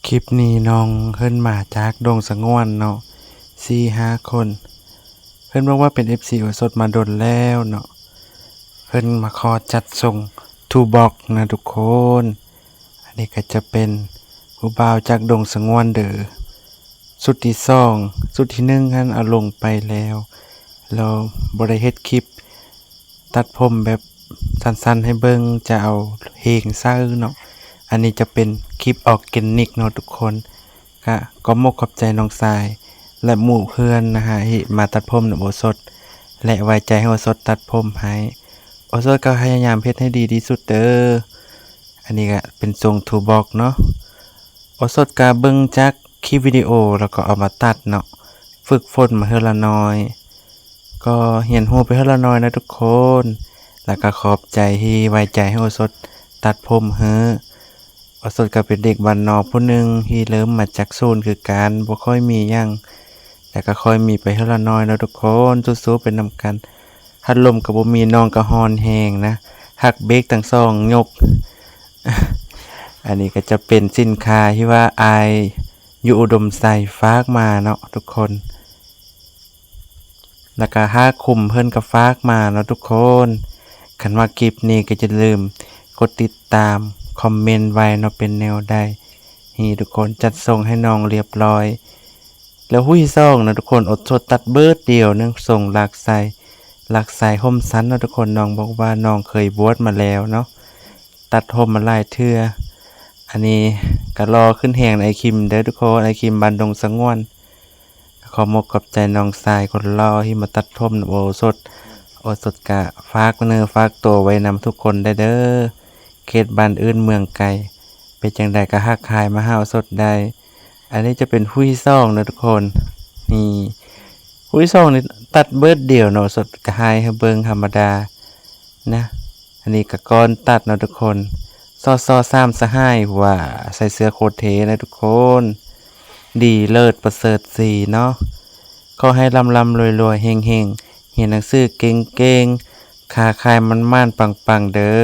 ຄລິບນີ້ນ້ອງເພິ່ນມາຈາກດົງສະຫງວນເນາະ ສີ່ຫ້າຄົນ. ເພິ່ນບອກວ່າເປັນເອັຟຊີໂອສົດມາດົນແລ້ວເນາະ. ເພິ່ນມາຂໍຈັດສົ່ງທູບັອກນະທຸກຄົນ. ອັນນີ້ກໍຈະເປັນຜູ້ບ່າວຈາກດົງສະຫງວນເດີ. ຊຸດທີສອງ ຊຸດທີໜຶ່ງຫັ້ນເອົາລົງໄປແລ້ວ ແລ້ວບໍ່ໄດ້ເຮັດຄລິບ ຕັດຜົມແບບສັ້ນໆໃຫ້ເບິ່ງ ຈະເອົາເຮງໃສ່ເນາະ. ອັນນີ້ຈະເປັນຄລິບອໍແກນິກເນາະທຸກຄົນ. ກະຂອບອົກຂອບໃຈນ້ອງຊາຍ ແລະ ໝູ່ເພື່ອນນະຮະ ທີ່ມາຕັດຜົມນຳໂອສົດ ແລະ ໄວ້ໃຈໃຫ້ໂອສົດຕັດຜົມໃຫ້. ໂອສົດກໍພະຍາຍາມເຮັດໃຫ້ດີທີ່ສຸດເດີ. ອັນນີ້ກະເປັນຊົງທູບັອກເນາະ. ໂອສົດກະເບິ່ງຈາກຄລິບວິດີໂອ ແລ້ວກໍເອົາມາຕັດເນາະ, ຝຶກຝົນມາເທື່ອລະໜ້ອຍ, ກໍຮຽນຮູ້ໄປເທື່ອລະໜ້ອຍນະທຸກຄົນ. ແລ້ວກໍຂອບໃຈທີ່ໄວ້ໃຈໃຫ້ໂອສົດຕັດຜົມໃຫ້. ໂອສົດກໍເປັນເດັກບ້ານນອກຜູ້ໜຶ່ງທີ່ເລີ່ມມາຈາກສູນຄືກັນ, ບໍ່ຄ່ອຍມີຫຍັງ ແຕ່ກໍຄ່ອຍມີໄປເທື່ອລະໜ້ອຍເນາະທຸກຄົນ. ສູ້ໆໄປນຳກັນ. ພັດລົມກໍບໍ່ມີ, ນ້ອງກໍຮ້ອນແຮງນະ. ຫັກເບຣກທັງສອງຍົກ. ອັນນີ້ກໍຈະເປັນສິນຄ້າທີ່ວ່າອ້າຍຢູ່ອຸດົມໄຊຝາກມາເນາະທຸກຄົນ. ແລ້ວກໍຜ້າຄຸມເພິ່ນກໍຝາກມາເນາະທຸກຄົນ. ຄັນວ່າຄລິບນີ້ກໍຢ່າລືມກົດຕິດຕາມ, ຄອມເມັນໄວ້ເນາະ ເປັນແນວໃດ. ນີ້ທຸກຄົນ, ຈັດສົ່ງໃຫ້ນ້ອງລຽບລ້ອຍ. ແລ້ວຫຸ້ຍສອງນະທຸກຄົນ, ໂອສົດຕັດເບີດດຽວໜຶ່ງ, ຊົງລາກໄຊ, ລາກໄຊຫົ່ມສັ້ນເນາະທຸກຄົນ. ນ້ອງບອກວ່ານ້ອງເຄີຍບວດມາແລ້ວເນາະ, ຕັດຫົ່ມມາຫຼາຍເທື່ອ. ອັນນີ້ກໍຫຼໍ່ຂຶ້ນແຮງ ອ້າຍຄິມເດີທຸກຄົນ, ອ້າຍຄິມບ້ານດົງສະຫງວນ. ຂອບອົກຂອບໃຈນ້ອງຊາຍຄົນຫຼໍ່ທີ່ມາຕັດຜົມນຳໂອສົດ. ໂອສົດກະຝາກເນື້ອຝາກຕົວໄວ້ນຳທຸກຄົນໄດ້ເດີ. ເຂດບ້ານອື່ນເມືອງໄກ ເປັນຈັ່ງໃດກໍທັກທາຍມາຫາໂອສົດໄດ້. ອັນນີ້ຈະເປັນຫຸ້ຍສອງເນາະທຸກຄົນ. ນີ້ຫຸ້ຍສອງນີ້ຕັດເບີດດຽວເນາະ, ໂອສົດກໍຖ່າຍໃຫ້ເບິ່ງທຳມະດານະ. ອັນນີ້ກໍກ່ອນຕັດເນາະທຸກຄົນ. ຊໍຊໍສາມສະຫາຍ ຫວາ ໃສ່ເສື້ອໂຄດເທ່ນະທຸກຄົນ. ດີເລີດປະເສີດສີເນາະ. ຂໍໃຫ້ລ່ຳໆລວຍໆ ເຮັງໆ, ຮຽນໜັງສືເກັ່ງໆ, ຄ້າຂາຍໝານໆປັງໆເດີ.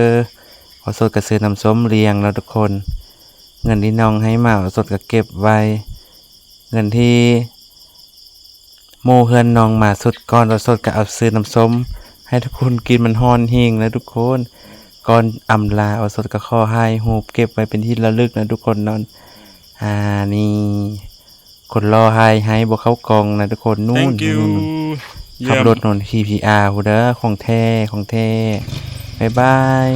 ໂອສົດກໍຊື້ນ້ຳສົ້ມລ້ຽງເນາະທຸກຄົນ. ເງິນທີ່ນ້ອງໃຫ້ມາ ໂອສົດກໍເກັບໄວ້. ເງິນທີ່ ໝູ່ເພື່ອນນ້ອງມາຊຸດກ່ອນ, ໂອສົດກໍເອົາຊື້ນ້ຳສົ້ມໃຫ້ທຸກຄົນກິນ, ມັນຮ້ອນແຮງນະທຸກຄົນ. ກ່ອນອຳລາ, ໂອສົດກໍຂໍຖ່າຍຮູບເກັບໄວ້ເປັນທີ່ລະລຶກນະທຸກຄົນເນາະ. ອ່າ ນີ້ ຄົນຫຼໍ່ຖ່າຍໃຫ້ບໍ່ເຂົ້າກ້ອງນະທຸກຄົນ. ນູ້ນ ຂັບລົດໂນນ ທີພີອາ ພຸ້ນເດີ, ຂອງແທ້ ຂອງແທ້. ບາຍບາຍ.